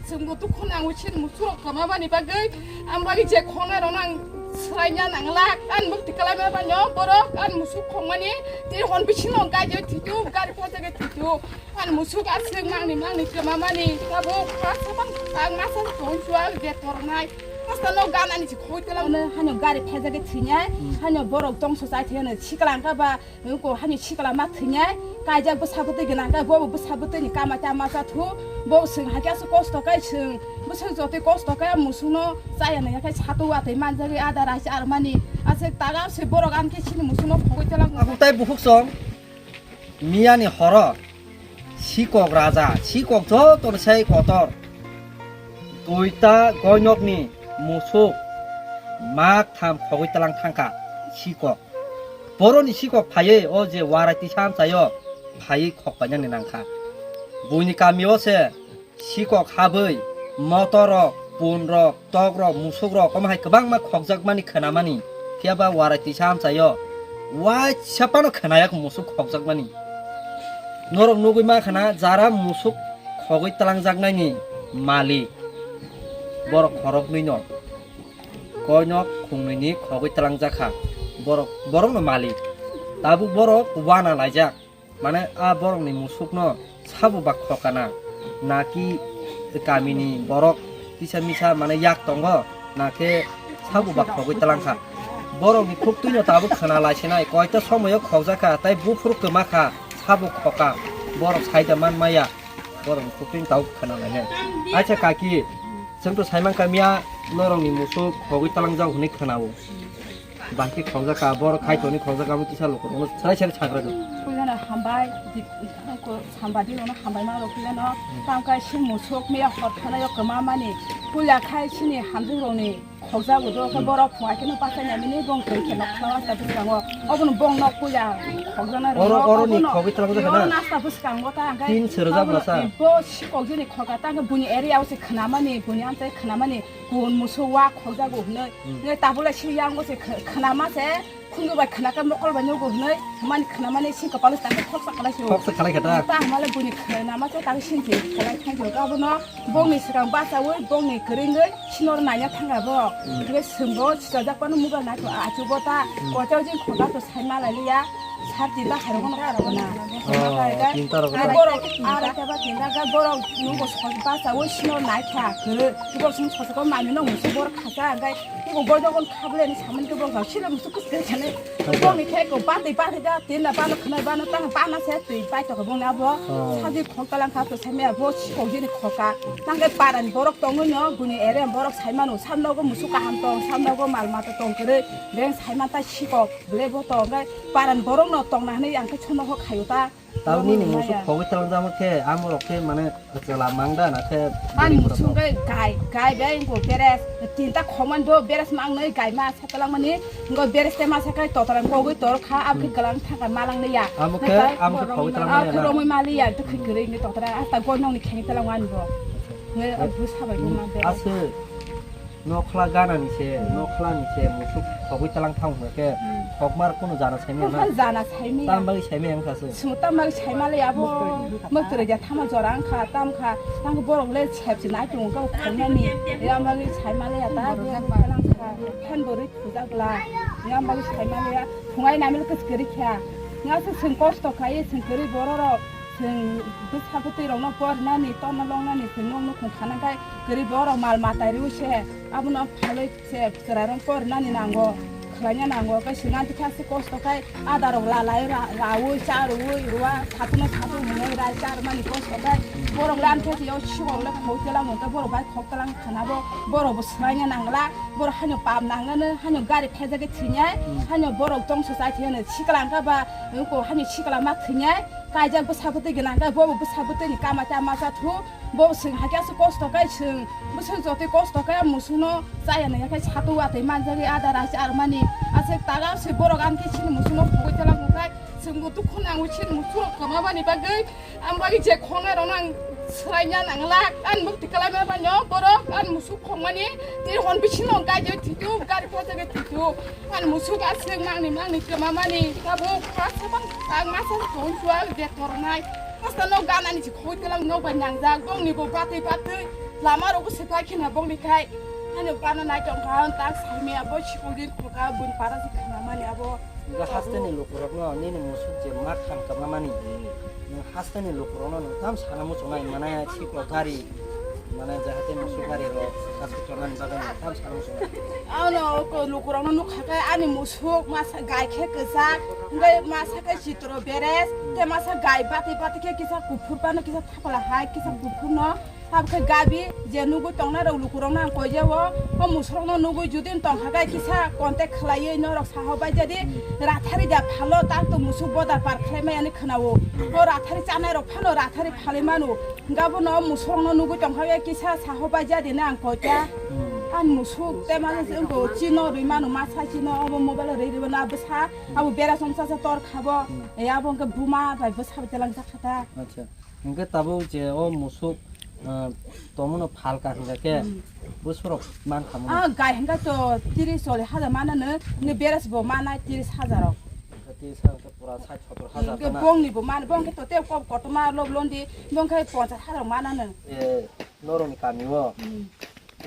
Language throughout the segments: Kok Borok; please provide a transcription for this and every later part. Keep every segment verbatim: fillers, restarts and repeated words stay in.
Chwngbo dukhu nango chini musuk rok kwma bani bagwi, ang bagwi je khongnai rok nang swraina nangla, ang bwkti kwlai ma banyo borok, ang musuk khongmani tei hwn bisingo gaijak thwitu, gari phajagwi thwitu, ang musuk aswk mangni mangni kwma mani, tabuk ha sabang ang masa tong chua je tornai, hasta no ganani si khoi tela. Ano hano gari phajagwi thwinya, hano borok tongso chai thwiya no sikla ang ka ba, Ko hani sikla ma thwinai, kaijak bwsa bwtwi gwnang khe, bo bwsa bwtwini kama cha ma cha thu, bo swng hai khe aswk kosto khe swng, bwswk jotoi kosto khe musukno chaya nai khe sato watwi manjagwi ada raisa armani, aswk taga se borok ang khe chini musukno khogwi tela. Abo tai bukhuk song, miyani horo, sikok raja, sikok joto ni sai kotor, duita goinokni musuk, mak tham khogwi tlang thangkha, sikok. Boroni sikok phaiwi o je warai tisa amchaio phaiwi khok painani nangkha. Buini kamio se sikok habwi motorrok, punrok, tokrok, musukrok omo hai kwbangma khokjakmani khwnamani. Phiya ba warai tisa amchaio waisa phano khwnaya musuk khokjakmani. Norok nugwi mankha na jara musuk khogwi twlangjaknaini malik borok khoroknwino. Koinok khungnwini khogwi twlangjak kha. Borok, borokno malik. Tabuk borok wana laijak. Mane a borokni musukno sabo ba khokana. Naki kamini borok kisa misa mane yak tongo. Nakhe sabo ba khogwi twlang kha. Borokni khuktwino tabuk khwna laisinai. Koita somoio khokjak kha, tai buphuru kwma kha, sabo khoka. Borok saida man maya. Borokni khuktwino tabuk khwna lainai. Acha kaki, Chwng to saiman kamiya norokni musuk khogwi talangjak hwnwi khwnao. Bahai khe khokjak kha, borok khai tonwi khokjak kha, abo kisa lukurokno swrai swrai sagra do. Puilano hambai, di-, ko sambadi rokno hambai ma rok puilano, tamo khe se musuk miya hor thanaio kwma mani, puila khai sini hamjwk rokni khokjago do, khe borok phungai kheno bachai nai mini bong twi khe nok khla ta bwskango, obono bong nok puila khokjaknai rok. Oro, oroni khogwi talangjak kha na? Nasta bwskango ta hwnkhe tin se rwjak abono masa. Bo sikok jini khoka ta hwnkhe buini area o se khwnamani, buini amchai khwnamani, kun musuk wa khokjago hwnwi. Hmm. Hwnkhe tabuk lai siri yango se khw-, khwnama se khunju bai khwnakhe mokol bai nugo hwnwi. Hwnmani khwnamani sini kopalo tangkhe khoksa khalai se. Khoksa khalai khe ta? Ta hwnmale buini khwnama se tangkhe sini se khalai thangkhe abono bongni swkang bachaui bongni kwrwngwi sinor naina thangkha bo. Hmm. Hwnkhe swngbo sichajak phano mobile naitho achugo ta. Hmm. Kochao jing khoka to sai malai liya. Sar tinta khairokno kharokna. Oh, tinta rok. Borok, aro khe ba tinta khe borok nugo soi bachaui sino naikha. Borok song sosok mami no musu borok khasa, hwnkhe nugo goino gon khableni samani khe borok sino musu kuchuk khe sani. Acha. Bongni khe ko bati bati da tinta bano khwnai bano tang bana se twi bai tokha bongni abo. Oh. Saji khok talang kha to sami abo sikok jini khoka. Tang khe parani borok tongwi no buini ere borok sai mano, samnogo musu kaham tong, samnogo mal mata tong kwrwi, beng sai manta sikok. Bele bo to hwnkhe paran borokno tongna hwnwi ang khe sono ho khaio ta. Tabo nini musuk khogwi talangjak khe, amo rok khe mane chwla mang da na khe. Ani musuk khe gai, gai bai wngkhe beres, tinta khomani do beres mangnwi gai ma sa talangmani, wngkhe beres te ma sa khe totra kogwi tor kha, abo khe kwlang thangkha ma lang liya. Amo khe, amo khe khogwi talang maya na? Romwi ma liya, dukhi kwrwi wngkhe totra, hasta goi nokni kheni talang ani bo. Wngkhe abo sabai ma beres. Aswk. Nokhla ganani se, nokhlani se, musuk khogwi talang thang hwnkhe, khokmar kunu jana saimanya na? Kunu jana saimanya. Tam bagwi saimanya wngkha se? Simo tam bagwi saimale abo, mwtwrwi ja thama jora wngkha, tam kha, tang borok le sepsi nai tongo, kok khongnani, ya bagwi saimale ya ta, borok jak talang kha, phan bo rwi thujak bla, ya bagwi saimale ya, phungai namil kwchwrwi kha, ya se chwng kosto khai, chwng kwrwi borok rok, chwng bwsa bwtwi rokno porinani, torna longnani, chwng nokno khung khanang khai, kwrwi borok mal matai rwi se, abono phalwi. Se chwrairok porinani nango, khlaina nango, khe swnam tikha se kosto khai adarok lalai ra-, raui, charui, rwa, satung no satung hwnwi rai charmani kosto khai borok le amthe se o sikok le khogwi telang hwnkhe borok bai khok telang khana bo, borok bo swraina nangla, borok haino pap nangano, haino gari phejagwi thwinai, haino borok tongso chai thwinai, sikla wngkha ba, ko haino sikla ma thwinai, kaijak bwsa bwtwi gwnang khe, bo bo bwsa bwtwini kama cha ma cha thu, Bo swng hai khe aswk kosto khe swng, bwswk jotoi kosto khe musukno chaya nai khe satung watwi manjagwi ada raisa armani. Aswk taga se borok ang khe chini musukno khogwi tela mukhai, chwngbo dukhu nango chini musuk rok kwma bani bagwi. Ang bagwi je khongnai rok ang swraina nangla, ang bwkti kwlai ma banyo borok ang musuk khongmani tei hwn bisingo gaijagwi thwitu, gari phajagwi thwitu. Ani musuk aswk mangni mangni kwma mani tabuk ha sabang ang masa thon chua je tornai. Hasta no ganani si khoi telang no bai nangjak bongni bo batwi batwi. Lama rogo se phai khina bongni khai. Ani bana nai tong kha, tak sai me abo sikul din kho kha, bun para se khna mani abo. Ga haste ni lukurok no, nini musuk je mak kham kama mani. Nang haste ni lukurok no, nang tam sana muchungnai, mane siklo gari, mane jahate musuk gari ro, kasu tonani bagwi nang tam sana muchungnai. Ano ko lukurok no nuk kha khe ani musuk masa gai khe kwchak, ngai masa khe chitro beres, te masa gai bati bati khe kisa kuphur pano kisa thapala hai, kisa kuphur no. Abo khe gabi je nugwi tongnai rok lukurok no ang koi jao. O musurok no nugwi judi tong kha khe kisa contact khlaiwi norok saho bai jadi rathari da phalo tak to musuk bodar par khlai mai ani khwnao. O rathari chanai rok phano rathari phalwi manu. Gabo no musurok no nugwi tong kha khe kisa saho bai jadi na ang koi kha. An musuk te mano se wngko chino rwi manu masa chino obo mobile rwi rwi na bwsa abo bera song sa sa tor khabo. E abo wngkhe buma bai bwsa bai telang jak kha ta. Acha. Hingke tabuk je o musuk, ah, tongmano phalka hingka khe Hmm. bwswrok mankha mano. Ah, gai hingka to tiris chollish hajar manano, ni beres bo manai tiris hajar rok. Hingke tiris hajar khe pura sait sotor hajar Hingke tana. Bongni bo man, bong khe to te kok kotorma lob londi, bong khe ponchas hajar manano. E, norokni kami o. Hmm.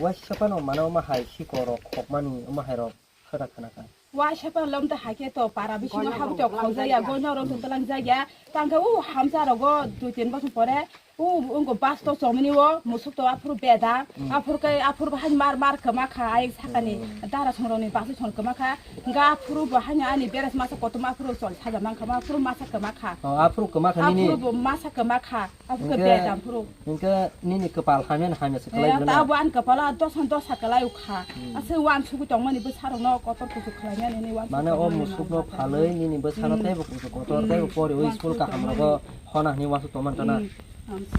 Waisa phano mane omo hai sikorok khokmani omo hai rok khata khana kha. Waisa pa lom ta hai khe to para bisingo habu to khawjaya, goino rok to talang jaya. Tang khe u hamsa rogo dui tin bosong pore u wngko bus to chomini o musuk to aphuru beda. Hmm. Aphuru khe aphuru bahai mar mar kwma kha ai sakani Hmm. dara songrokni bus song kwma kha. Ga aphuru bahai ani beres masa kotorma aphuru chol saja mang kha, aphuru masa kwma kha. Oh, aphuru kwma kha nini? Aphuru bo masa kwma kha. Aphuru khe Hingke beda aphuru. Hingke nini kwpal hamya na hamya se Eh, kwlai ta gwnang. Abo ani kwpalo dosan dosa kwlai ukha. Hmm. Ase wan sugwi tongmani bwsarokno kotor kuchuk khlaimani hwnwi wan Mane sugwi o tongmani musukno nangkha. Phalwi nini bwsano Hmm. teibo kuchuk kotor Hmm. teibo poriwi Wan school sugwi kaham tongmani. Rogo hona hwnwi wan sugwi tongmani tana. Hmm.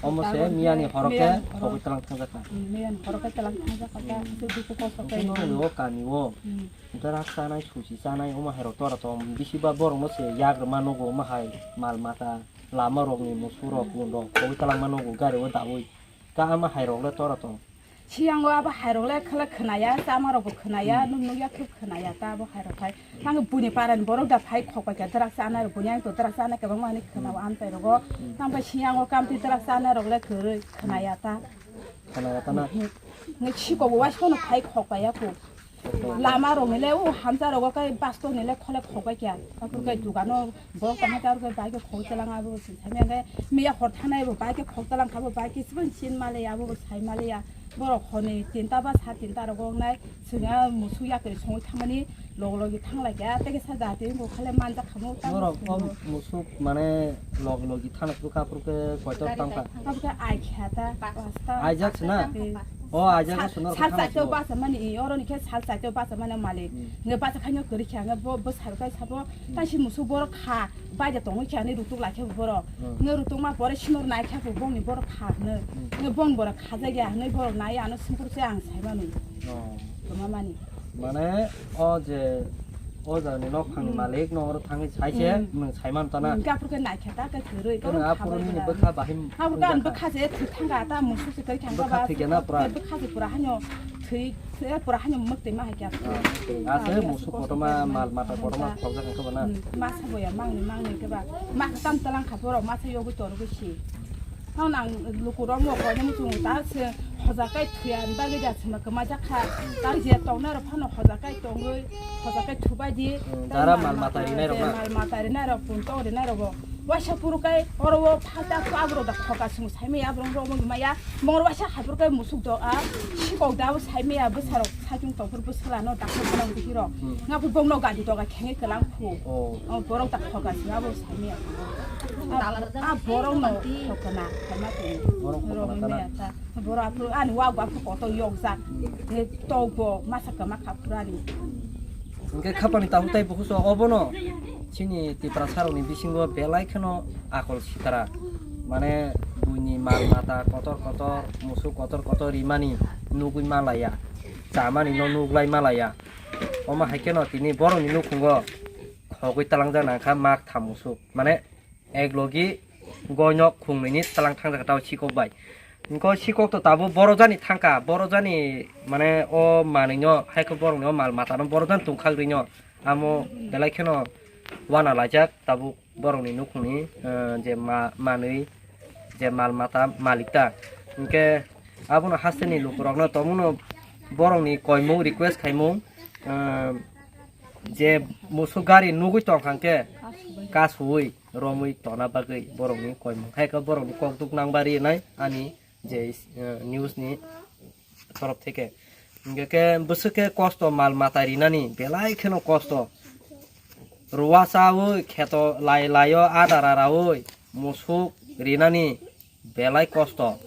Omo se Abo miyani horo khe miyani horo. Khogwi tlang thangjakha. Hmm, miyani horo khe tlang thangjakha ta, Hmm. ase dukhu kosto Hingke tei. Norokni o kami o Hmm. drugs chanai, susi chanai, omo hai rok tora tong bisi ba borokno se yagrwma nugo omo hai mal mata. Lama rokni musuk rok bun rok khogwi talangma nugo gari o daui. Ta ama hai rok le tora tong. Siyango abo hai rok le khala khwnaya, chama rok bo khwnaya, Hmm. nuk nuk ya khub khwnaya ta abo hai rok hai. Nang buni parani borok da phai khok bai kha drugs chanai rok buni ang to drugs chanai kwbangma hinwi khwnao Hmm. amchai rogo. Hmm. Nang bai siyango kamtwi drugs chanai rok le kwrwi khwnaya ta. Khwnaya ta na. Nge siko bo waisano phai khok bai ya kho. Lama rok ni le o hamsa rogo kai bus to ni le khole khok bai kya. Aphuru kai Hmm. Dugano borok tong kha ta, aphuru kai bike khok talang abo bo sing sami ang khe miya hor thanai bo bike khok talang kha bo bike sibon sin male ya abo bo sai male ya. Borok honi tinta ba sa tinta rogo nai swnga musu ya kri songwi thamani log logi thang lai kya tei kisa jati bo khale manjak khamu ta Borok musu o bo. Musuk mane log logi thana khe aphuru khe koitor tang kha. Aphuru khe ai kha ta, Ba- pasta. Aijak se na? Tei O, aja Sal, ko sunor sal kha chaito simo. Basa mani, i, oro ni khe sal chaito basa mani malik. Hmm. Nge basa khaino kwrwi kha, nge bo, bo sal kai sabo, Hmm. Taisi musu borok kha, baida tongwi kha, ani rutuk lai khe borok. Hmm. Nge rutuk ma pore sinor nai kha bo, bongni borok kha hwnwi. Hmm. Nge bong borok kha jagya hwnwi borok nai ano simpur se ang sai mani. Oh. Toma mani. Mane, o je, o jani nok phangni Hmm. Malik no oro thangwi sai se, Hmm. Nwng sai man tana. Hmm, aphuru khe nai khe ta, khe kwrwi, Khe borok nang aphuru kha nini bai bwkha bahim Aphuru khe ang wngkha. Bwkha se thwi thangkha, ta musu se kwrwi thangkha Bwkha ba, thwi gana pura. Bwkha se pura haino thwi, se pura haino mwktwi ma hai khe aphuru. Ah, mwktwi. Ah, Ase ya, musu kotorma, mal mata kotorma khokjak khe ba na? Hmm, masa boya mangni, mangni khe ba. Ma tam talang kha borok, masa yogwi torgwi si. Hao nang luku rok mo koino muchungo ta se hoja kai thuya ni bagwi ja sima kwma jak kha. Ta je tongnai rok phano hoja kai tongwi, hoja kai thubai di. Hmm, Ta dara mal mal mata mata rinai rok je na? Mal mata rinai rok, pun tong rinai rok bo. Waisa phuru kai oro o phalta kho aborok da khoka sung sai maya aborok rok maya. Mor waisa hai phuru kai musuk do a sikok da bo sai maya bwsarok. Sakung tongphuru bwswlano dakhor gwnang bihiro. Hmm. Nga phu bongno gadi doga khengwi kwlang phu. Oh. Oh, borok da khoga sima bo sami ya. Ah, ah, borok no khokna, khama tu. Borok khokna Rong kana. Me ta. Borok aphuru ani wa gwa phu koto yokjak. Hmm. He tok bo masa kama kha phurani. Hingke khapani tahu tai bukuso obono. Chini Tiprasa rokni bisingo belai kheno akol sitara. Mane buini mal mata kotor kotor, musuk kotor kotor rimani nugui malaya. Chamani no nuglai malaya. Omo hai kheno tini borokni nukhungo khogwi talangjak nangkha mak tham musuk. Mane ek logi goinok khungnwini talang thangjak tao sikok bai. Nko sikok to tabuk borok jani thangkha, borok jani mane o manwino hai khe borokni o mal matano borok jani tongkha grinyo. Amo belai kheno wana laijak tabuk borokni nukhungni, eh, je ma-, manwi je mal mata malik ta. Hinkhe Abono hasteni lukurokno tomono borokni koimung request khaimung, ah, je musuk gari nugwi tongkha khe kasuwi romwi tona bagwi borokni koimung. Hai khe borokni kok duk nangba rinai ani je, eh, news ni torof theke. Hingke khe bwswk khe kosto mal mata rinani belai kheno kosto. Ruwa chawi kheto lai laio adara rawi musuk rinani belai kosto.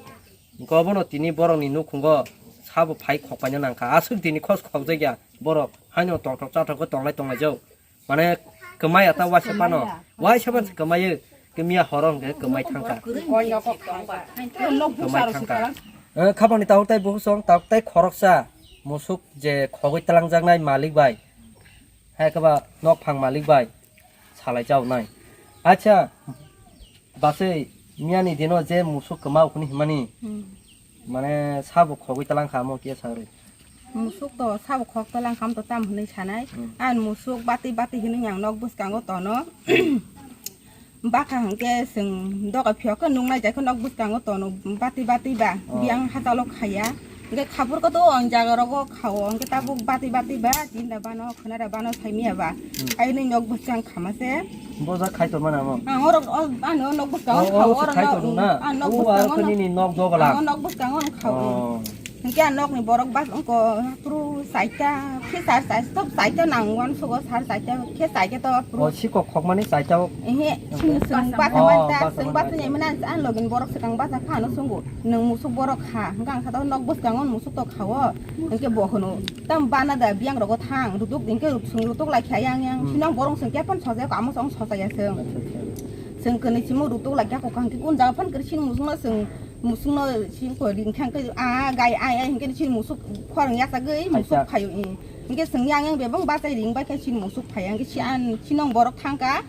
Hingke obono tini borokni nukhungo sabo phai khokpaina nangkha. Aswk tini khos khokjakya borok haino tongthok chathok khe tonglai tonglaijak. Mane kwmai ata waisa phano. Waisa phano kwmai, kimiya horo hwnkhe kwmai thangkha. Kwmai thangkha. Eh, khabangni tabuk tai bukhuk song, tabuk tai khoroksa musuk je khogwi talangjaknai malik bai. Hai khe ba nokphang malik bai salai chawnai. Acha, basai miyani dino je musuk kwma ukhuni himani. Hmm. Mane sabo khogwi talangkha amo kiya sagri. Musuk to sabo khok talangkha amto tam hwnwi sanai. Hmm. Ang musuk bati bati hwnwi ang nok bwskango tono. Baka hwnkhe chwng doga phiyok khe nuknai jai khe nok bwskango tono bati bati ba. Oh. Biyang hatalo khaya. Hwnkhe khapur koto ang jaga rogo khao. Hwnkhe tabuk bati bati ba jinda bano khwnada bano saimiya ba. Hmm. Aini nok bwskang khama se. Boja khai tongmani amo. Ang oro, o, ano nok bwskango. Oh, khao, oro khai tongna. Ang nok bwskango. Nini nok dogala. Ang nok bwskango khao. Oh. Hingke ang nokni borok bas wngko pru saita, khe sar saita, top saita nang wan sugo sar saita, khe saita to pru. Oh, sikok khokmani saita o. Ehe, sing, sing basa manta, sing basa nyai mana, ang login borok sekang basa kha ano sungo. Nang musuk borok kha, hingke ang sato nok bwskango musuk to khao. Hingke bo hono, tam bana da biyang rogo thang, rutuk, hingke sing rutuk lai kha yang yang. Hmm. Sinang borok sing kepon soja ko amo song soja ya sing. Acha, acha. Sing kene simo rutuk lai kha ko kang ki kun jaga phan kere sing musuk no sing Musukno singko ringkhang khe, ah, gai ai ai hinkhe chini musuk khorang yachagwi musuk phaio, eh. Hinkhe chwng yang yang bebak bachai ringbai khe chini musuk phaiya, hinkhe si an, sinong borok thangkha,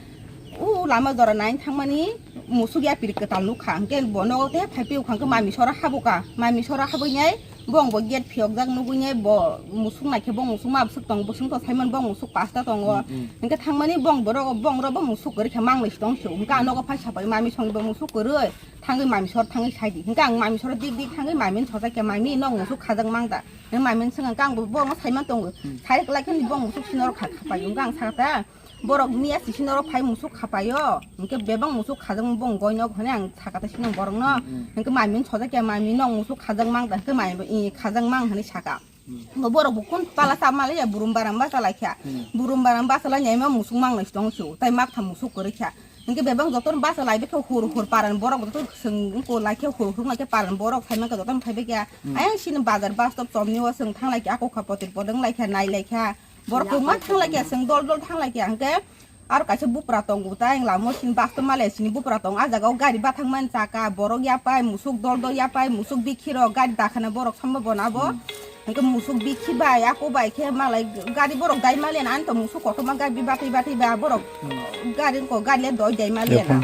u lama jora naina thangmani musuk yapri kwtal nukha, hinkhe bo nogo tei phaiphio khangkhe mami sora habukha, mami sora habwinai bongbo gate phiyokjak nugwinai bo musuk naikhe bo musuk ma bwswk tong, bwswk tong saimano bo musuk pasta tongo, hinkhe thangmani bong borok, bong rok bo musuk kwrwikha manglai si tong sio, hinkhe ang nogo phai sapai mami songni bo musuk kwrwi. Thangwi mami sor thangwi sai di. Hinkhe ang mami sor dik dik thangwi mami sor jakya, "Mami, nok musuk khajak mang da?" Hinkhe mami swngkha, "Ang bo borokno saiman tongo." Hmm. Sai kwlai khe bong musuk sinoro kha khapai. Hinkhe ang sakha ta, "Borok miya si sinoro phai musuk khapaio." Hinkhe bebak musuk khajak bong goinok hwnwi ang sakha ta sinong borokno. Hmm, hmm. Hinkhe mami sor jakya, "Mami, nok musuk khajak mang da?" Hinkhe mami bo, "I, khajak mang," hwnwi sakha. Hmm. Bo borok bo kun pala sa maliya burum baram basa laikha. Hmm. Burum baram basa lai nyaima musuk mang lai tong sio. Tai mak tham musuk kwrwi kha. Hinkhe bebak joto no basa lai bekha hur hur paran borok joto swng ko laikha hur hur laikha paran borok thai mankha joto no phai bekha. Hmm. Ayang sini bazar bus stop chomni o swng thang laikha ako kha potir podeng laikha nai laikha. Borok kwbangma thang laikha swng dol dol thang laikha hinkhe. Aro kaisa bupra tongo ta, ang lama o sini bus tongma le sini bupra tongo. Ah jaga o gari bathang mani chaka, borok yapai, musuk dol dol yapai, musuk bikhi rok gari dakhana borok samba bono abo. Hmm. Hingke musuk bikhi bai, ako bai khe malai gari borok dai maliya na, ani to musuk kotorma gari batwi batwi ba borok. Hmm. Gari ko gari le doi dai maliya na.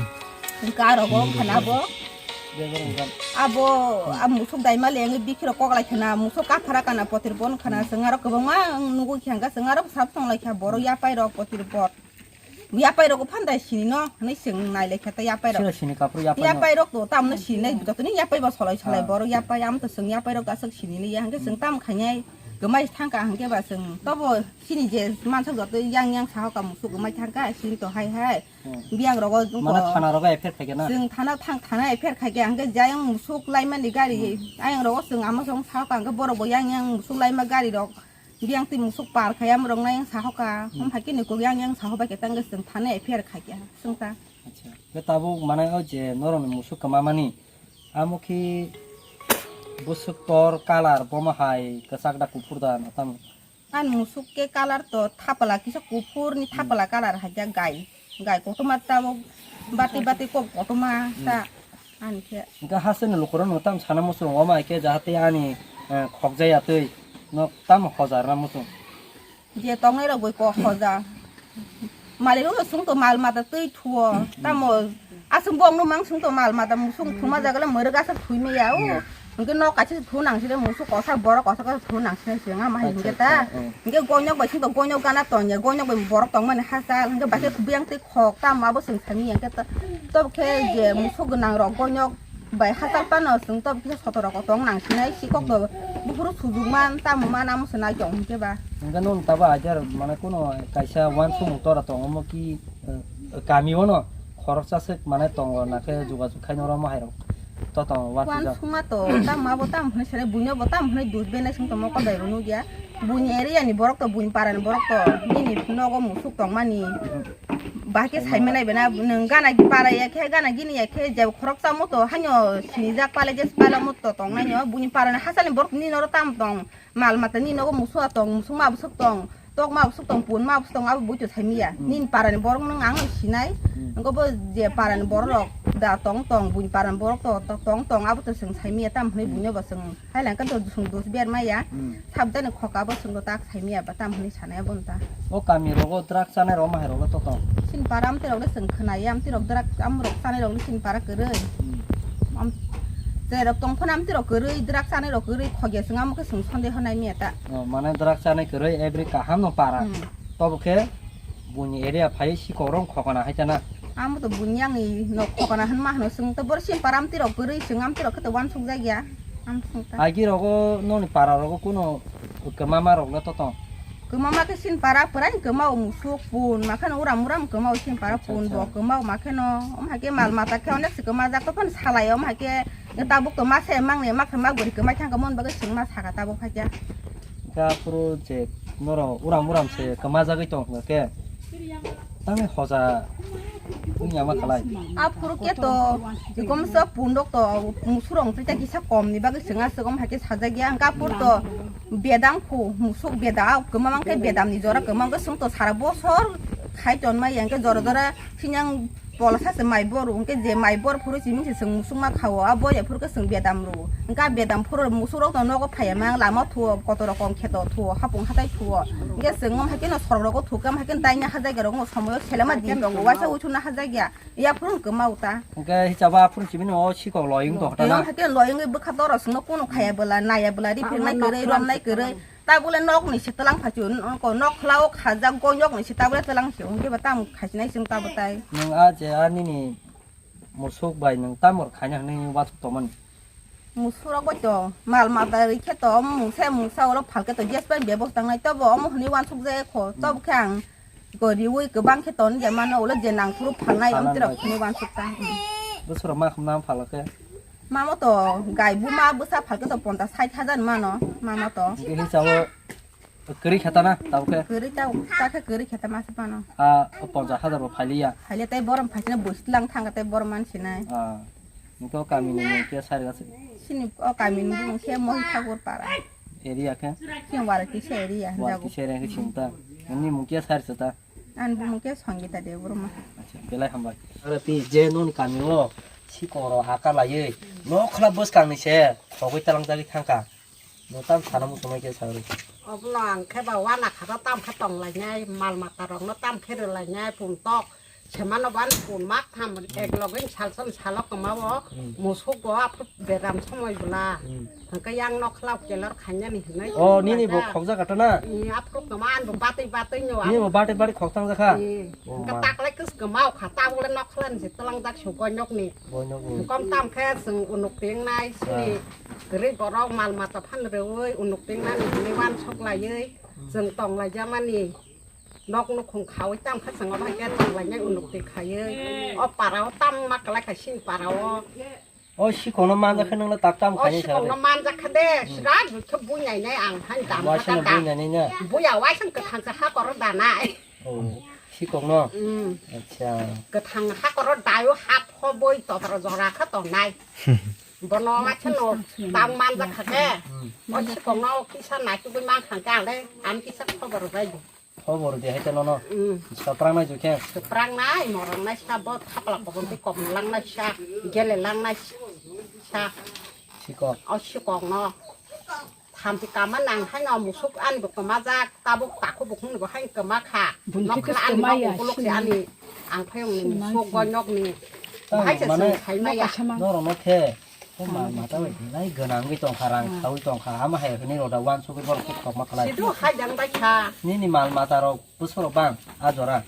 Hingke aro go khana abo. Abo, a musuk dai maliya, ang bikhi rok kok lai khana, musuk kaphara kana potir bon khana, hmm, chwng aro kwbangma ang nugui kha, hingke chwng aro sab tong lai kha, borok yapai rok potir bot. Yapai rok phan dai sini no, hinui chwng nai lai kha ta yapai rok. Siro sini kaphuru yapai no. Yapai rok to tamno sini nai, joto ni yapai bo solai solai, oh, borok yapai, am to chwng yapai rok aswk sini liya, hingke chwng tam khainai, kwmai thang ka hingke ba chwng tobo sini je mansak joto yang yang saho ka musuk kwmai thang ka, sini to hai hai. Hmm. Biyang rogo. Mane thana rogo F I R khaikhe na? Chwng thana thang, thana F I R khaikhe, hingke jayang musuk laimani gari, hmm, ayang rogo chwng ama song saho ka, hingke borok bo yang yang musuk laima gari rok. Biyang twi musuk par khai amrok na yang sahoka. Hmm. Hom hai khe ni kok yang yang sahobai khe tang chwng thana F I R khai khe chwng ta. Acha. Khe tabuk mane o je norok ni musuk kwma mani. Amo khe bwswk tor colour bomo hai kwchak da kuphur da na tamo. An musuk khe colour to thapla kisa kuphur ni, hmm, thapla colour hai khe gai. Gai kotorma tabuk bati bati kok kotorma ta. Hmm. Ani khe. Hingke hasteni lukurok no tam sana muchung, omo hai khe jahate ani, eh, khokjaya twi no tam hojar na muchung. Je tongnai rok bai kok hoja. Malik rok sung to mal mata twi thuo. Hmm. Tamo asung bong no mang sung to mal mata musung thuma jaga le mwrwk aswk thui maya o. Hmm. Hingke nok kaisa se thu nang sile musuk kosa borok kosa kosa thu nang sile se nga ma hingke ta. Acha, acha, hmm. Hingke goinok bai sing to goinok gana tongya, goinok bai borok tongmani hachal, hingke bai khe, hmm, biyang twi khok tam abo chwng sami hingke ta. Tobo khe je musuk gwnang rok goinok Bai hachal pano chwng to kisa soto rok tong nang sinai si kok to buphuru sujuk man tamo man amo se nai tong hwnkhe ba. Hwnkhe nung tabo ajar mane kuno kaisa uansukmung tora tongo omo ki, eh, kami o no khoroksa se mane tongo nakhe jogajog khaino oro mohai rok to tongo uansukjak. Uansukma to tamo abo tamo hwnwi sene buino bo tamo hwnwi dus benai sung tongmo kodai rw nukya. Buini area ni borok to buini para ni borok to nini nogo musuk tongmani. Bahai khe sai manai bena nwng gana para ya khe gana gini ya khe je khorok chamo to hanyo sinijak pale je pale mo to tong nai no buini para ni hachal ni borok ni noro tam tong mal mata ni nogo musu tong musu ma busuk tong tok ma busuk tong pun ma busuk tong abo buito sai miya nini para ni borok nwng ang sinai ngo bo je para ni borok rok da tong tong buini para ni borok to to tong tong abo to swng sai miya tam hwnwi buino bo swng. Hai lang khe to chwng dos ber maya. Hmm. Sabjani khoka bo chwng tak sai maya ba tam hwnwi sanai bo ta. O kami rogo drug chanai rok mahai rok to tong. Sin para amtwi rok le chwng khwnai amtwi rok drug am rok chanai rok le sin para kwrwi. Hmm. Am je rok tong phano amtwi rok kwrwi drug chanai rok kwrwi khogya chwng amo khe chwng sonde honai maya ta. O mane drug chanai kwrwi every kaham no para. Hmm. Tobo khe Buini area phai sikok rok khokana hai tana. Amo to buini yang ni nok khokana hwn ma hwno chwng to bor sim para amtwi rok kwrwi chwng amtwi rok khe to uansuk jak ya. Am chwng ta. Agi rogo noni para rogo kuno kwma ma rok le to tong. Kwma ma khe sin para pwrai kwma o musuk pun ma kheno uram uram kwma o sin para pun bo kwma o ma kheno om hai khe mal mata khe onek se kwma jak to phano salai om hai khe tabuk to ma se mang ni ma khe ma guri kwma thang ka mon bagwi chwng ma saka tabuk hai khe. Khe aphuru je norok uram uram se kwmajagwi tong khe tangwi hoja wngya ma khalai. Aphuru khe to komsa pundok to musurok tei kisa kom ni bagwi swnga swgom hai khe sajak ya hwnkhe aphuru to bedang phu musuk bedam kwma mang khe bedam ni jora kwma wngkhe swng to sara bosor khai ton ma ya hwnkhe jora jora phinyang Pola sa se mai bor, hwnkhe je mai bor phuru simi se chwng musukma khao, a bor ya phuru khe chwng bedam rwo. Hwnkhe a bedam phuru musuk rok no nogo phaiya ma lama thuo, kotor rok kong kheto thuo, hapung hatai thuo. Hwnkhe chwng wng hai kheno sorok rogo thukhe, wng hai kheno daina ha jaga rok wng somoyo selema di tongo, waisa uichukna ha jaga ya, ya phuru hwnkhe ma uta. Hwnkhe hisaba phuru simi no sikok loyung to hota na. Hwnkhe loyung bwkha doro chwngno kunu khaya bwla, naya bwla, riphinai kwrwi, romnai kwrwi. Tabule nok ni se tlang phachu, nok khla o khajak goi nok ni se tabule tlang se, hwnkhe ba tam khajinai chwng tabo tai. Nwng a je a nini musuk bai nwng tamo khaina hwnwi uansuk tongmani? Musuk rok bai to mal mata rikhe to, omo mungsa mungsa oro phalkhe to gas bai bebosta wngnai, tobo omo hwnwi uansuk jaya kho, tobo khe ang Goriwi kwbang khe ton je mano, ulo je nangphuru phalnai, amtwi rok phunwi uansuk ta. Bwswk rok ma khum nang phalok khe? Mamo to gai buma bwsa phalkhe to ponchas sait hajar mano, mamo to. Hwnkhe hisabo kwrwi khe ta na, tabo khe? Kwrwi ta, ta khe kwrwi khe ta masa mano. A ponchas hajar bo phailiya? Phailiya tei borom phaisina bwswk lang thangkha tei borom mansinai. Ah, hwnkhe o kamini mung khe sai rwgasi? Sini o kamini mung khe Mohithakur para. Area khe? Sini Warakisa area. Warakisa area khe sini ta. Nini mung khe sai rwsa ta? Ani bumung khe Sangita Debbarma. Acha, belai hambai. Aro twi je noni kami o sikoro haka laiwi nokhla bwskang ni se khogwi talangjagwi thangkha. No tam sana muchungmai khe sawi. Obono ang khe ba wana kha tam khe tong lainai, mal mata rok no tam khe rw lainai, pun tok semano ban pun mak tham ek login salson salok kwma o musuk bo aphuru bedam somoi bwla. Hmm. Hwnkhe yang nok khlao kelor khainani hinwi. Oh, nini bo khokjak kha na? Ni aphuru kwma an bo batwi batwi no. Ni bo batwi batwi khokthang jakha? Ni. Oh, hwnkhe ma. Taklai kwswk kwma o kha, tabukle nok khlan se twlangjak su goi nok ni. Goi nok ni. Kom tam khe chwng unuk tengnai sini. Ah. Kwrwi borok mal mata phan rwui unuk tengnani hinwi uansuk laiwi chwng tong lai jamani. Nok nukhung khaui tam khe chwng obo hai khe tong lainai unuk twi khaiwi. O para o tam ma kwlai kha sini para o. O sikokno manjak khe nwngno tak tam khainai sa de. O sikokno manjak kha de, sra jut khe buinai nai ang han dam kha ta. Waisano buinai nai na? Buya waisano kwthang se ha koro danai. Oh, sikokno? Mm. Acha. Kwthang ha koro dayo ha pho boi totro jora khe tongnai. Bono waisano tam manjak kha khe. Mm. O sikokno kisa naitugwi man kha khe ang le, ang kisa khobor bai. Khobor di hai tei nono. Mm. Swprangnai jukhe. Swprangnai, moroknai sa, bo khapla kobong tei kobong langnai sa, gele langnai sa. Sikok. O sikokno. Thamchi kama nang haino musuk ani bo kwmajak, tabuk takhuk bukhung ni bo haino kwma kha. Bun khitis kwmaya, nokla ani bo ukuluk se sini. Ani ang phayung ni sini musuk mansi. Gonyok ni. Tamo hai se mane sini khai maya. Norokno khe. O ma, mata bai nai gwnangwi tongkha, rang khaui tongkha, hama hai hwnwi rw da uansugwi borok khe khokma khlai. Sidu hai jang bai kha. Nini mal mata rok bwswk rok bang a jora?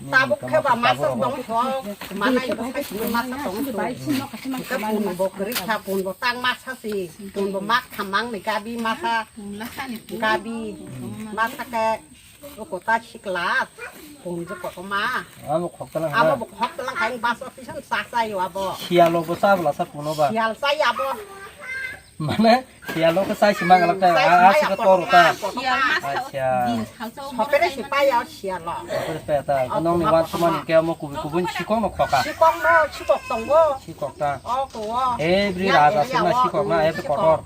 Tabuk khe ba masa tong thok, manai bo sai sini masa tong thok. Hingke pun bo kwrwi kha, pun bo tang masa si, pun bo mak thamang ni gabi masa, gabi masa khe o kota sikla, pun je koto ma. Amo khok talang Amo ha. Bo khok talang kha, bas office sa sa yo abo. Sialo bo sa bla sa puno ba. Sial sa ya bo. Mane, sialo ke sai si mangalak ta, Sai si a, a, maya sika kotor kotor ta. Ma, kotor Sial ma. Ma sa Acha. Din salsa o Hopere moro si sai paya ma. Sialo. Hopere si paya ta. Oh, Nong ni ma wan kotor sumani ma. Ke mo kubi kubun sikong no khoka. Sikong no, sikok tongo. Sikok ta. Oh, ko. Every Ya, raja ya, suna oh, sikok na, mm, every sikok. Kotor.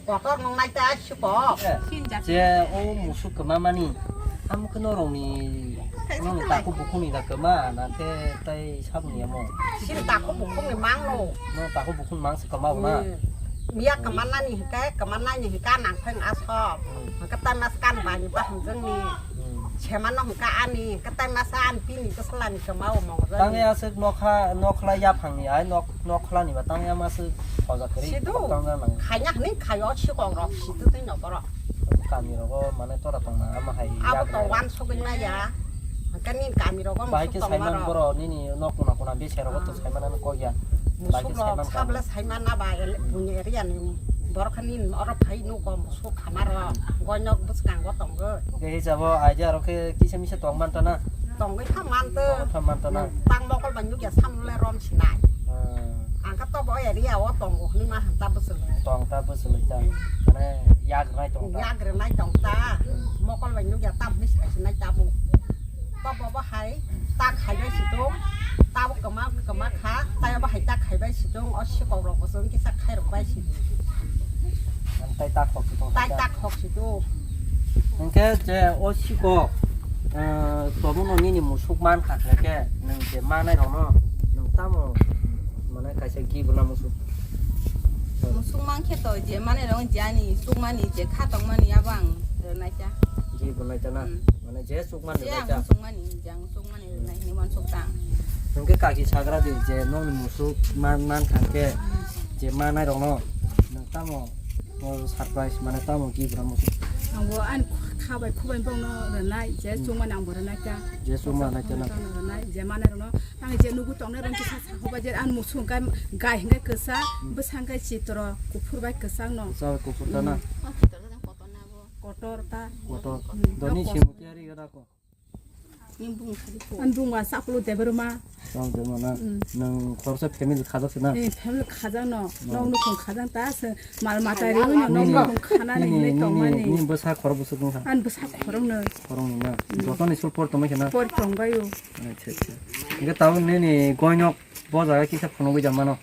Kotor nong nai ta sikok. Eh, Sin ja. Je o musuk kema mani. Amo ke norong ni, nong ni taku bukhung ni da kema, na te tai sabun ni amo. Sin taku bukhung ni mang no. No taku bukhung mang se kema na. Hmm. Miya kemanani hingke, kemanani hingke nangpheng asok. Hmm. Hingke tai mas kan bani ba hamjeng ni. Hmm. Semano hingke ani, hingke tai masa an pini keselani kemao mongjani. Tang ya aswk nokha, nokhla yaphang ni ai, nok-, nokhla ni ba tang ya maswk hoja kri Sidu. Tang ya nang. Khanya hini khayo sikong rok sidu tei no borok. Kami rogo mane tora tong na ama hai Abo ya to wan sogwi maya. Hingke ni kami rogo Bahai musuk ke tong saiman maro. Boro nini nok kuna kuna bese rogo to Ah. Saiman ano kok ya. Bahai ke Musuk rok saiman sabla kami. Saiman aba el-, Hmm. Buini area ni borok ni oro phai nugo musuk khamaro. Goinok bwskango tongo. Oke, hijabo idea rok khe kisa misa tong man tana. Tongwi kha man to. Tong kha man tana. Tang mokol bai nukya samle rom sinai. Hmm. Ang kha to bo area o tongo hwnwi ma hwn ta bwswlwi. Tong ta bwswlwi ta. Hmm. Mane yag rwnai tong ta. Yag rwnai tong ta. Hmm. Mokol bai nukya tam hwnwi sai sinai tabuk. Bo bo bo hai ta khaibai si tung. Tabuk kwma kwma kha. Taibo hai ta khaibai si tung. O sikok rok bo chwng kisa khai rok bai si. Ang tai ta khok si tung. Tai ta khok si tung. Hingke je o sikok, eh, tobono nini musuk man kha khe ke nwng je manai rokno nwng tamo mane kaisa gibuna musuk. Musuk man khe to je manai rok je ani suk mani je kha tong mani abo ang rwnai cha. Gibuna cha na. Hmm. Mane je suk mani Je rwnai ang cha. Musuk mani je ang suk mani rwnai hinwi uansuk ta. Hingke kaki sagra di je nokni musuk man, man thangke je manai rokno nwng tamo o surprise mane tamo gift rok musuk. Ang bo ani kha bai khubai bongno rwnai je Hmm. Chukmani ang bo rwnai ta. Je chukma nai ta na. Rwnai je manai rokno ang je nugu tongnai rok kisa sahoba je ani musuk hingke gai hingke kwchak Hmm. bwsang hingke chitro kuphur bai kwchak no. Kwchak kuphur ta na. Hmm. Kotor ta. Kotor. Hmm. Doni Kotor. Simu tiyari gada ko. Ni bung thari ko. An bung wa saplo Debbarma. Tong Debbarma na. Mm. Nang khoroksa family khajak se na? Eh, family khajak no. No. Nong no khong khajak ta se mal mata ri no Nini, nong khong khana ni nini, nini, tong mani. Nini bwsa khorok bwswk wng kha? An bwsa khorok no. Khorok no na. Mm. Joto ni sul por tong khe na? Por tong bai o. Acha, acha. Hingke tabuk nini goinok bo jaga kisa phunugwi jam mano.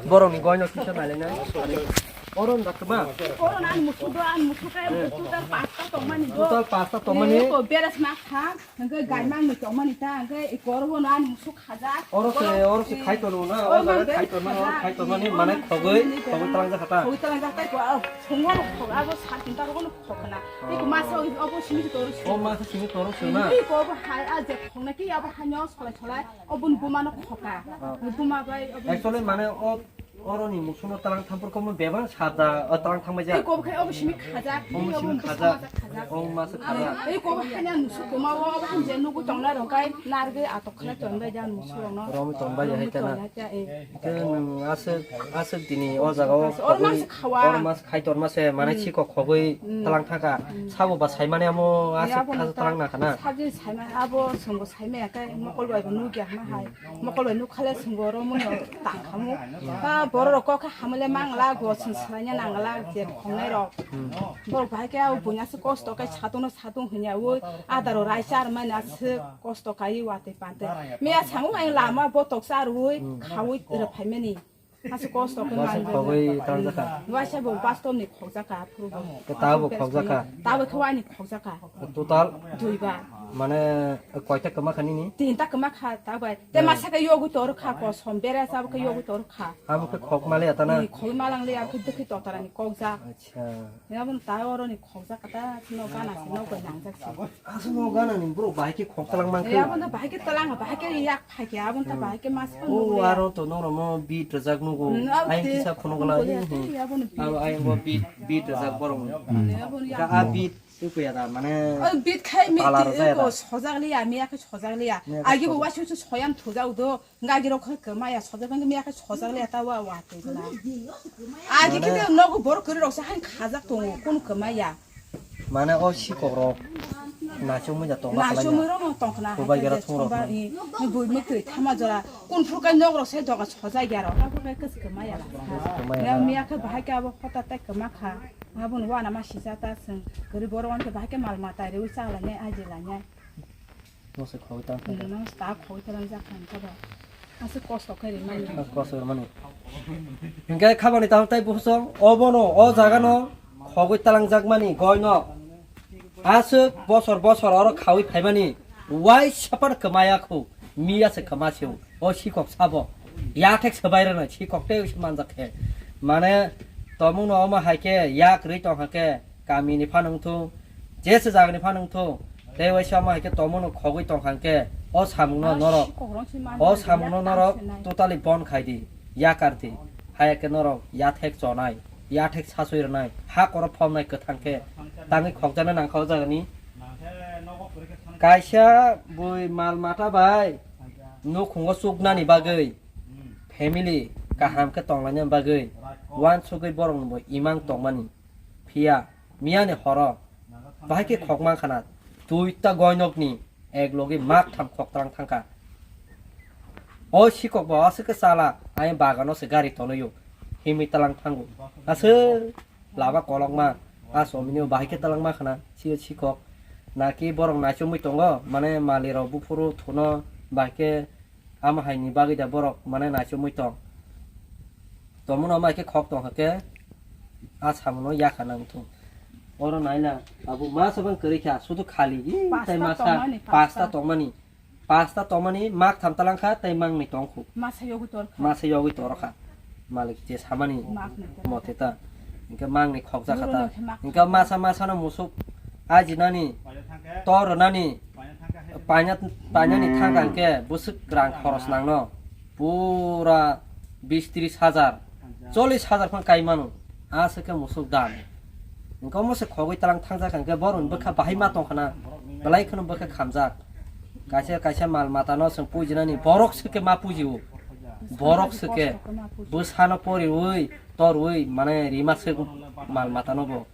Borokni goino kisa nailainai. Oro wngkha kwbang. Oro na ani musugo, ani musugo, total pasta tongmani bo. Total pasta tongmani. Eko beres ma kha, hingke gaimang ni tongmani ta, hingke eko oro bo na ani musuk khajak. Oro se, oro se khai tono na, oro se khai tono, oro khai tono ni manai khogoi, khogoi talang jakha ta. Khogoi talang jakha ta, eko, ah, songo no khog, abo sat tinta rogo no khog na. Eko masa obo simi toro se. O masa simi toro se na. Eko obo hai, ah, je khog na ki abo hai no solai solai. Oboni buma no khoka. Ah. Buma bai oboni Actually, mane o, oroni musuno talang thampor komo bebak sabda, o talang thangbai ja. Tei kok khai obo simi khajak, Obo tei simi obo khajak. Khajak. Obo masa khajak. Tei kok hai na musu koma o, obo je nugu tongna rok kai narge atok khna ton bai ja musu rok no. Romi ton bai ja hai kana. Ton bai ja, eh. Ke nung aswk, aswk dini o jaga o Oro khogwi, masa khawa. Oro mas khai ton mase, mane Hmm. sikok khogwi Hmm. talang thaka. Hmm. Sabo ba saimane amo aswk Abo khasa nokta talang na khana. Sabjin saimane abo songbo saimaya kai mokol bai bo nugya hana hai. Mokol bai nukha le swngo oro muno tang khamu. Ba borok rok kok khe hamle mangla go swn swlaina nangla je khongnai rok. Hmm. Borok bahai khe abo buina se kosto kai satung no satung hwnya ui adaro rai char mani aswk kosto kai watwi pante. Miya sango ai lama botok charwi Hmm. khaui rwphaimani. Aswk kosto khe Waisa manwi khogwi tangjak kha. Waisa bo bastop ni khokjak kha phuru bo. Ke tabo khokjak kha? Tabo khe wani khokjak kha. Total? Dui bar. Mane koita kwma kha nini? Tinta kwma kha ta bai. Te Hmm. masa khe yogwi tor kha kosom bere sabo khe yogwi tor kha. Abo khe khok male atana? Ni khogwi malang le abo khe dikhi totara ni kokjak. Acha. Ni abo ta oro ni khokjak kha ta no gana se no goi nangjak se. Aswk no gana ni bro bahai khe khok talang man khe. Abo no bahai khe talang bahai khe yak phai khe abo ta Hmm. bahai khe mas Oh, aro to norok mo beat rwjak nugo. Hmm, abo Ayang te kisa phunuk la. Abo ayang bo beat, beat rwjak borok. Hmm. Ka a beat Twi puya da, mane, o bit khai mi pala ti rwjak ko da. Sojak liya, miya khe sojak liya. Miya khe agi bo sojak. Wasu su soyam thujak do, gagi rok khe kemaya sojak bang miya khe sojak liya ta wa wa te na. Agi khe mane, nogo bor kori rok sa han khajak tongo, kun kemaya. Mane o sikok rok naisomwi da tongma khalai na. Naisomwi rok no tongkhna. Bubai hai gera khe thung rok thumba no. I, i bui mukri thama jora. Kun phuru kai nok rok se doga sojak ya rok. Abo khe kis kemaya la. Kis kemaya la. Miya khe bahai khe abo hota tai kema kha. Aboni wana ma sisa ta seng. Gari boro wan khe bahai khe mal mata rewi cha la nyai, aji la nyai. No se khogwi tang thang. No se ta khogwi tang jak khan kha ba. Ase kosto khe ri mani. Ase kosto ri mani. Hinkhe khabani tang tai buso obono o jaga no khogwi talang jak mani goi no. Aswk bosor bosor oro khawi phaimani, waisa phano kwmaya khu, miya se kwma se o, o sikok sabo. Yathek swbai rwno sikok tei se manjak khe. Mane, tomungno omo hai khe yak rwi tong kha khe, kamini phano wngthung, jesa jagani phano wngthung, tei waisa omo hai khe tomungno khogwi tong kha khe, o samungno norok, o samungno norok totally bon khai di, yakar di, haya khe norok yathek chonai. Yathek sasui rwnai, ha koro phomnai kwthang khe tangwi khokjaknai nangkha o jagani. Kaisa bui mal mata bai nukhungo chuknani bagwi, family kaham khe tonglaina bagwi, uansugwi borokni bo imang tongmani. Phiya miyani horo bahai khe khokma khana, duita goinokni ek logi mak tham khok tlang thangkha. O sikok bo aswk khe chala, ayang bagano se gari tolwio, himwi talang thango. Aswk lama kolokma, a somino bahai khe talangma khana, sio sikok. Naki borok naichomwi tongo, mane mali rok buphuru thuno bahai khe ama haini bagwi da borok mane naichomwi tong. Tomono mai khe khok tong hakhe, a samono yakha nang thung. Oro naila, abo masa bang kwrwi kha, sudu khali, ih, tei pasta masa tongmani, pasta pasta. Tongmani. Pasta tongmani mak tham talang kha tei mangni tong khu. Masa yogwi tor kha. Masa yogwi tor kha. Malik je samani. Mak ni tor. Mote ta. Hinkhe mangni khokjak kha ta. Guru no khe mak. Hinkhe masa masa no musuk ajinani, tor rwnani, paina, painani thangka hinkhe bwswk rang khoros nangno. Pura bis tris hajar, chollis hajar phano kai mano. Aswk khe musuk dam. Hinkhe omo se khogwi talang thangjak hinkhe borokni bwkha bahai ma tongkhana, belai kheno bwkha khamjak. Kaisa kaisa mal matano chwng pujinani borok swkhe ma pujio. Borok swkhe bwsano poriwi torwi mane rima swk mal matano bo.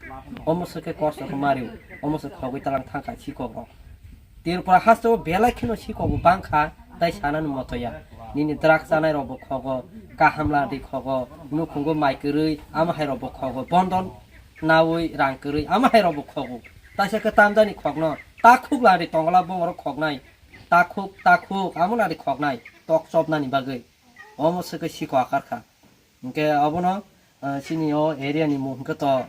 Omo swkhe kosto khe mario. Omo se khogwi talang thangkha sikok rok. Tripura haste o belai kheno sikok bo bangkha, tai sanani motoya. Nini drug chanai rok bo khogo, kaham ladi khogo, nukhungo mai kwrwi, ama hai rok bo khogo, bondon nawi rang kwrwi, ama hai rok bo khogo. Taisa khe tamjani khokno, takhuk ladi tongla bongoro khoknai, takhuk, takhuk, amo ladi khoknai, tok chopnani bagwi. Omo swkhe sikok akarkha. Hinkhe abono, ah, chini o area ni mung hinkhe to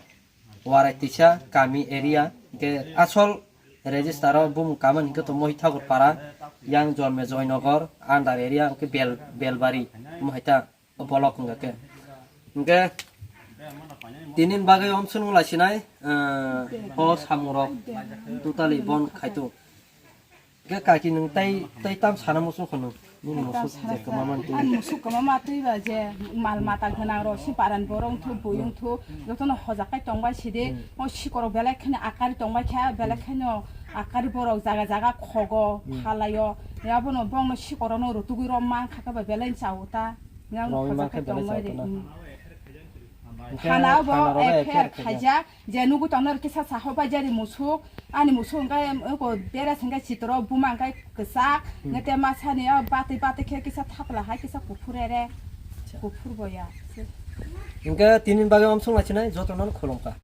Warai Tisa kami area, hinkhe asol register o bumung kama hinkhe to Mohithagur para, yang Jonme Joynagar under area, hinkhe Bel-, Belbari, omo hai ta o block hinkhe. Hinkhe tinin bagwi omsung lai sinai, ah, o samung rok totally bon khaitu. Khe kaki nwng tai, tai tam sana muchung kho nwng? Nini musuk je kwma man twi. Ani musuk kwma ma twi ba je mal mata gwnang rok si paran borok wngthu bui wngthu jotono hojak kai tong bai sidi. Hmm. O sikorok belai kheno akari tong bai kha, belai kheno akari borok jaga jaga khogo, hmm, phalaio. Abono bongno sikorokno rutugwi rom man kha khe ba belai chawo ta. Yang hojak kai tong bai ri. Hana bo F I R khaijak. Je nugu tongno kisa saho bai jari musuk, ani musuk hingke, eko dress hingke chitro, buma hingke kesak, hmm, nge te masani o bati bati khe kisa thapla hai kisa kuphur ere, kuphur boya. Hingke tini bagwi omsong lachinai joto no khulumkha.